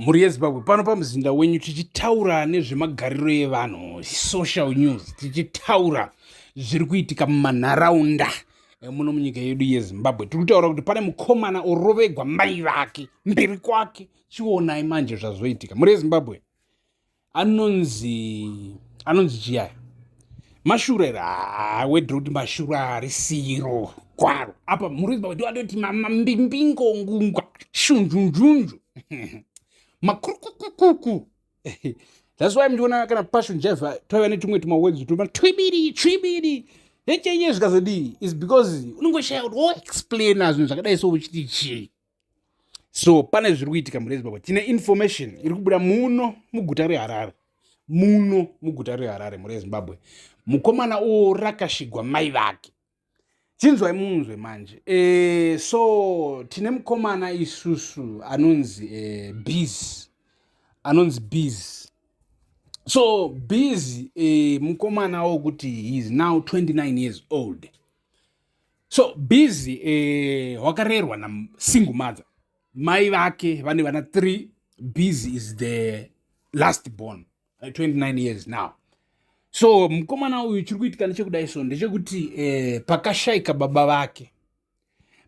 Mhuri yeZimbabwe, pano pamuzinda wenyu tichitaura nezvemagariro evanhu, social news, tichitaura zviri kuitika mumanharaunda muno munyika yedu yeZimbabwe. Tiri kutaura kuti pane mukomana orovegwa mai vake mberi kwake. Chionai manje zvazoitika. Mhuri yeZimbabwe, anonzi chiyaya mashura here? Hawedhira kuti mashura harisiro kwaro apa. Mhuri yeZimbabwe, ndiwadoti mambimbingongungwa shunjunjunju makurukukukuku. That's why muchiona kana Passion Java twaiva netumwe tumawords tuma twibiri twibiri echenye zvikazodii is because unongoshaya kuti woexplaina zvinhu zvakadai so uchiti chii. So pane zviri kuitika, mhuri yeZimbabwe. Tine information iri kubuda muno muguta reHarare, muno muguta reHarare, mhuri yeZimbabwe. Mukomana uwo rakashigwa mai vake. Chinzwai munzwe manje. So tine mukomana isusu anonzi Biz, anonzi Biz. So Biz, mukomana wokuti he is now 29 years old. So Biz wakarerwa nasingle mother. Mai vake vane vana 3. Biz is the last born, 29 years now. So mukomana uyu, chiri kuitika ndechekudai so, ndechekuti pakashaika baba vake,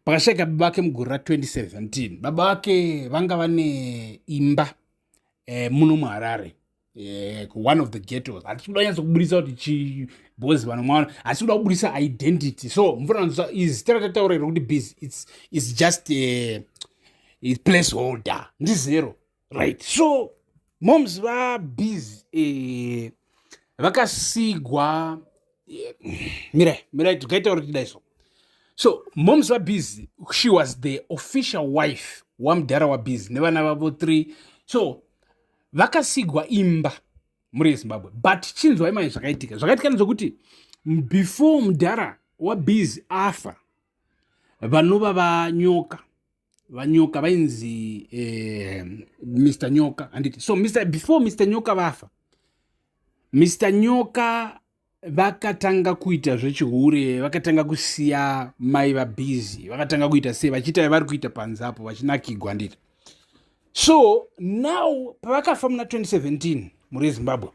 pakashaika baba vake mugore ra2017. Baba vake vanga vane imba muno muHarare, one of the ghettos. Hatisi kuda nyatso kubudisa kuti chi because vanhu mwana hatisi kuda kubudisa identity. So mufanira izita ratataura iri kuti Biz, it's just a place holder, ndizero, right? So moms vaBiz vakasigwa, mirai, mirai, tikaitaura tidai so. So moms vaBiz, she was the official wife wamudhara waBiz nevana vavo 3. So vakasigwa imba muri yeZimbabwe. But chinzwai mai zvakaitika. Zvakaitika ndezvekuti before mudhara waBiz afa, vanova vaNyoka, vaNyoka vainzi Mr Nyoka, handiti? So before Mr Nyoka vafa, Mr Nyoka vakatanga kuita zvechihure. Vakatanga kusiya mai vaBiz, vakatanga kuita sei, vachiita vari kuita panze apo, vachinakigwa, handiti? So now pavakafa muna 2017, muri yeZimbabwe,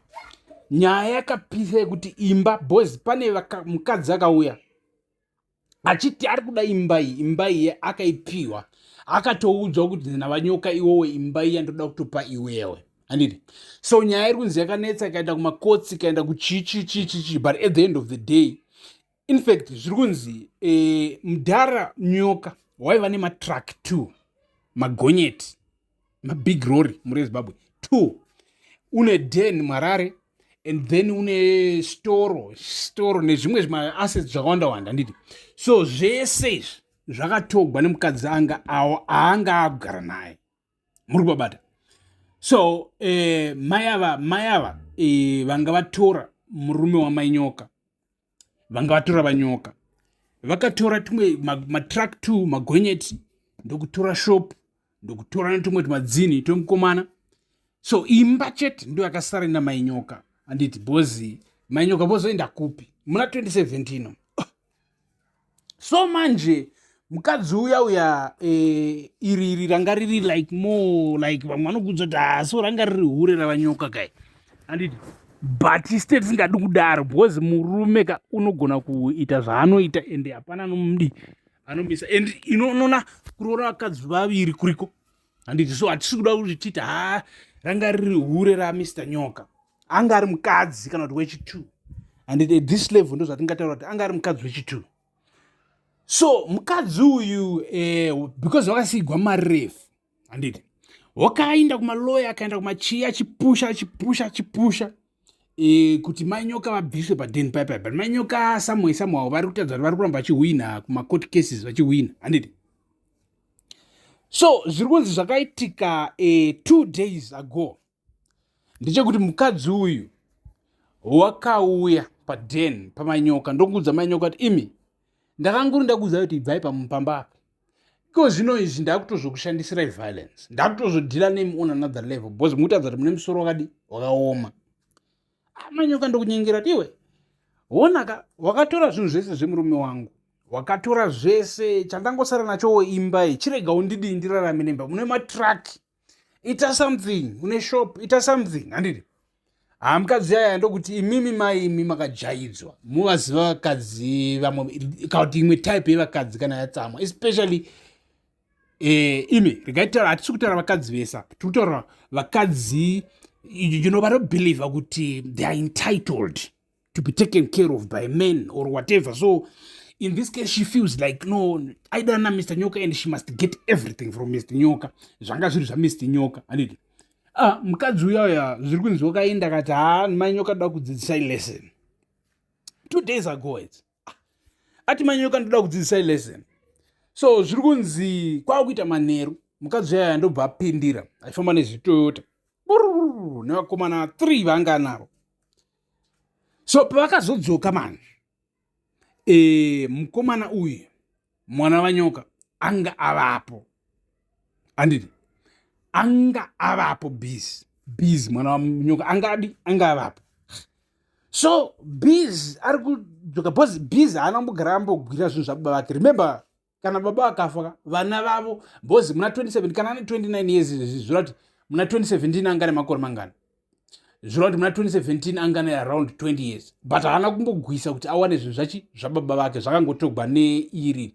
nyaya yakapisa yekuti imba boys, pane mukadzi akauya achiti ari kuda imba iyi. Imba iyi akaipiwa, akatoudzwa kuti naVaNyoka, "Iwowe, imba iyi yandoda kutopa iwewe," handiti? So nyaya iri kunzi yakanetsa, ikaenda kumakotsi, ikaenda kuchichichichichi, but at the end of the day, in fact, zviri kunzi mudhara Nyoka waiva nematruck 2, magonyeti, mabig lorry, muri yeZimbabwe, 2. Une den muHarare and then une storo, storo nezvimwe zvimaassets zvakawanda wanda, handiti? So zvese izvi zvakatogwa nemukadzi anga aanga agara naye. Muri kubabata? So mai ava vanga vatora murume wamaiNyoka, vanga vatora vaNyoka, vakatora tumwe matruck 2, magonyeti, ndokutora shop, ndokutora netumwe tumadzini twemukomana. So imba chete ndo yakasara ina maiNyoka, handiti? Bhozi maiNyoka vozoenda kupi muna 2017? So manje mukadzi uya uya, iri ranga riri like more like vamwe vanokudza kuti haso ranga riri hure raVaNyoka kai, handiti? But state tisingadi kudaro because murume ka unogona kuita zvaanoita ende hapana anomudi anomisa. And inoona kuroora vakadzi vaviri kuriko, handiti? So hatisi kuda kuti titi ha ranga riri hure raMr Nyoka. Anga ari mukadzi kana kuti wechi2, handiti? At this level ndo zvatingataura kuti anga ari mukadzi wechi2. So mukadzi uyu, because wakasigwa mari refu, handiti? Wakaenda kumaloya, akaenda kumachiya, achipusha, achipusha, achipusha kuti maiNyoka vabviswe padeni paipai. But maiNyoka somewhere, somehow vari kutaridza kuti vari kuramba vachihwina kumacourt cases, vachihwina, handiti? So zviri kunzi zvakaitika 2 days ago ndechekuti mukadzi uyu wakauya paden paManyoka, ndokuudza Manyoka kuti, "Imi, ndakanguri ndakuudza kuti ibvai pamba apa. Iko zvino izvi ndakutozokushandisirai violence, ndakutozodhila nemi on another level because mukutaridza kuti mune musoro wakadi wakaoma." Manyoka ndokunyengera kuti, "Iwe, honaka, wakatora zvinhu zvese zvemurume wangu, wakatora zvese. Chandangosara nachowo imba iyi. Chirega undidii ndirarame nemba. Mune matruck. Ita something, une shop, ita something, handiti? Ha, mukadzi aya ndokuti, "Imimi mai, imi makajaidzwa. Muvaziva vakadzi vamwe, kana kuti imwe type yevakadzi kana yatsamwa, especially imi, regai taura, hatisi kutaura vakadzi vesa, tiri kutaura vakadzi vanobelieva kuti they are entitled to be taken care of by men or whatever. So in this case she feels like, no, aidana Mr Nyoka and she must get everything from Mr Nyoka, zvanga zviri zvaMr Nyoka, handiti? Ah, mukadzi uya uya zviri kunzi wakaenda akati, 'Ha, mai Nyoka, ndoda kudzidzisai lesson.' 2 days ago its ati, 'Mai Nyoka, ndoda kudzidzisai lesson.' So zviri kunzi kwakuita manheru, mukadzi uyaya ndobva apindira achifamba nezvitoyota nevakomana 3 vanga anavo. So pavakazodzoka manje, mukomana uyu, mwana waNyoka, anga avapo, handiti? Anga avapo Busy. Busy, mwana waNyoka, anga adi anga avapo. So Busy ari kudzoka because Busy haana kumbogara ambogwira zvinhu zvababa vake. Remember, kana baba vakafa, vana vavo, because muna 27, kana ane 29 years, zvireva kuti muna 2017 anga nemakore mangani? Zvireva kuti muna 2017 anga nearound 20 years, but haana kumbogwisa kuti awane zvinhu zvachi zvababa vake. Zvakangotogwa neiri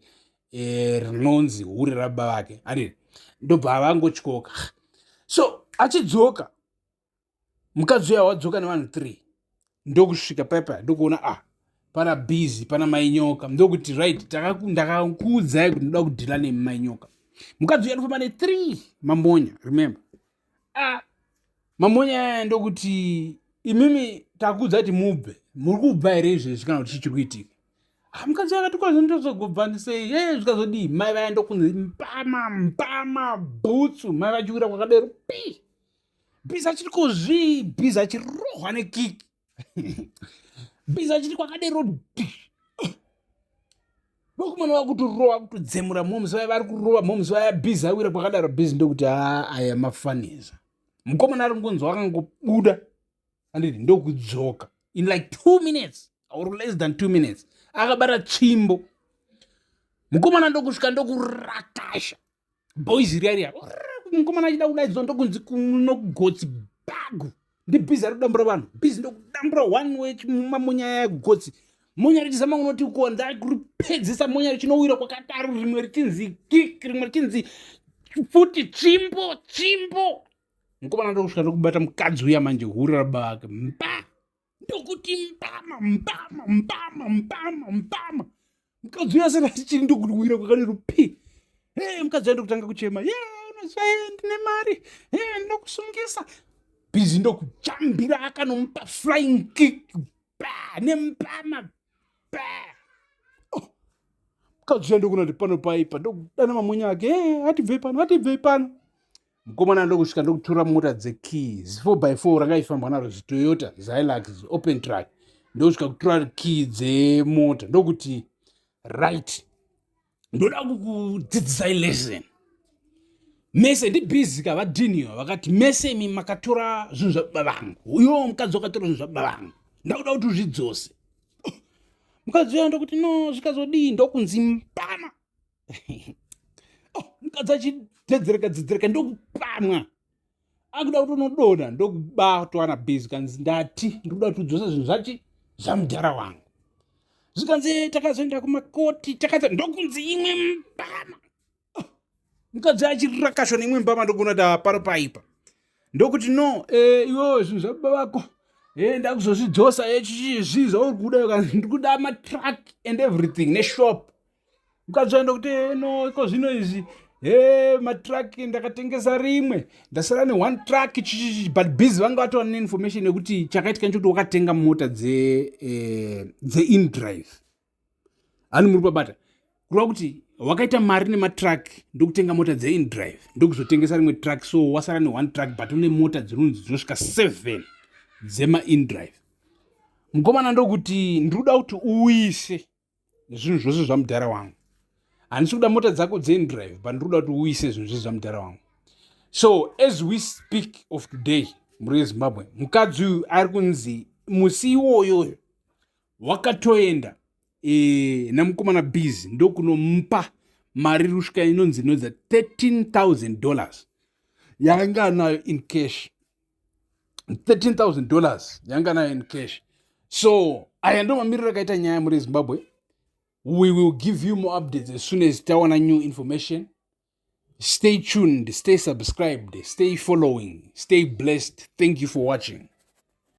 rinonzi hure rababa vake, anditi? Ndobva vangotyoka. So achidzoka mukadzi uya wadzoka nevanhu 3, ndokusvika paipa, ndokuona, ah, pana Busy, pana Mainyoka. Ndokuti, 'Right, ndakakuudzai kuti ndoda kudhila nemi, Mainyoka.' Mukadzi uya anofamba ne3 mamonya, remember. Ah, mamonya aya, ndokuti, 'Imimi takuudza kuti mubve, muri kubva here izvezvi kana kuti chii chiri kuitika?' Ah, mukadzi akati, 'Kwazo ndozogobva sei? E, zvikazodii?' Mai vaya ndokunzi mbama, mbama, bhutsu, mai vachiwira kwakadero pi. Busy achiri kozvii, Busy achirohwa nekick, Busy achiri kwakadero. Vakomana vakutorova, kutodzemura moms vaya, vari kurova moms vaya. Busy awira kwakadaro. Busy ndokuti, "Ha, aya mafanisa." Mukomana ari kungonzwa akangobuda, anditi? Ndokudzoka in like 2 minutes or less than 2 minutes, akabata tsvimbo. Mukomana ndokusvika, ndokurakasha boys riya riya. Mukomana achida kudaidzwa, ndokunzi kunogotsi bhagu. NdiBusy ari kudambura vanhu. Busy ndokudambura one wechimamunyaya yegotsi. Monya richizama kunoti ko, ndakuripedzisa. Monya richinowira kwakadaro, rimwe richinzi kick, rimwe richinzi futi tsvimbo, tsvimbo. Mukomana ndokusvika, ndokubata mukadzi uya manje, hure rababa vake, mba, ndokuti mbama, mbama, mbama, mbama, mbama. Mukadzi uya asati ati chiri, ndokuwira kwakadero pi. E, mukadzi uya ndokutanga kuchema, "Ye, unoziva, ye, ndine mari, e, ndokusungisa." Busy ndokujambira, akanomupa flying kick ba nembama ba. Oh, mukadzi uya ndokuona kuti pano paipa, ndokudana mamonya ake, "E, hatibvei pano, hatibvei pano." Mukomana ndokusvika, ndokutora mota dzekeys, 4 by 4 ranga ifambwa naro, zitoyota Hilux open truck, ndokusvika kutora key dzemota, ndokuti, "Right, ndoda kukudzidzisai lesson mese." NdiBusy ka, vadhiniwa vakati, "Mese imi makatora zvinhu zvababa vangu. Uyo mukadzi wakatora zvinhu zvababa vangu, ndakuda kuti uzvidzose." Mukadzi uya ndokuti, "No, zvikazodii?" Ndokunzi mbama. Oh, mukadzi achidedzereka dzedzereka, ndokupamwa, akuda kuti unodonha, ndokubatwa naBusy, kanzi, "Ndati ndikuda kuti udzose zvinhu zvachi zvamudhara wangu." Zvikanzi, "Takazoenda kumakoti, takaza." Ndokunzi imwe mbama. Oh, mukadzi achirakashwa neimwe mbama, ndokuona kuti hapano paipa, ndokuti, "No, iwewe zvinhu zvababa vako, ndakuzozvidzosa. Zvii zvauri kuda?" "Ndikuda matruck and everything neshop." Mukadzi waenda kuti, "No, iko zvino izvi, he, matruck ndakatengesa rimwe, ndasara neone truck chichichi." But Busy vanga vatova neinformation yekuti chakaitika nchekuti wakatenga mota dzeindrive. Hani muri pabata? Kureva kuti wakaita mari nematruck, ndokutenga mota dzeindrive, ndokuzotengesa rimwe truck, so wasara neone truck, but une mota dzinonzi dzinosvika 7 dzemaindrive. Mukomana ndokuti, "Ndiri kuti uise zvinhu zvose zvamudhara wangu. Handisi kuda mota dzako dzeindrive, but ndiri kuda kuti uise zvinhu zvose zvamudhara wangu." So as we speak of today, muri yeZimbabwe, mukadzi uyu ari kunzi musi iwoyoyo wakatoenda namukomana Busy, ndokunomupa mari rusvika inonzi inonzi $13,000. Yaanga anayo in cash, $13,000 yanga nayo in cash. So aya ndo mamiriro akaita nyaya muri Zimbabwe. We will give you more updates as soon as tawana new information. Stay tuned, stay subscribed, stay following, stay blessed. Thank you for watching.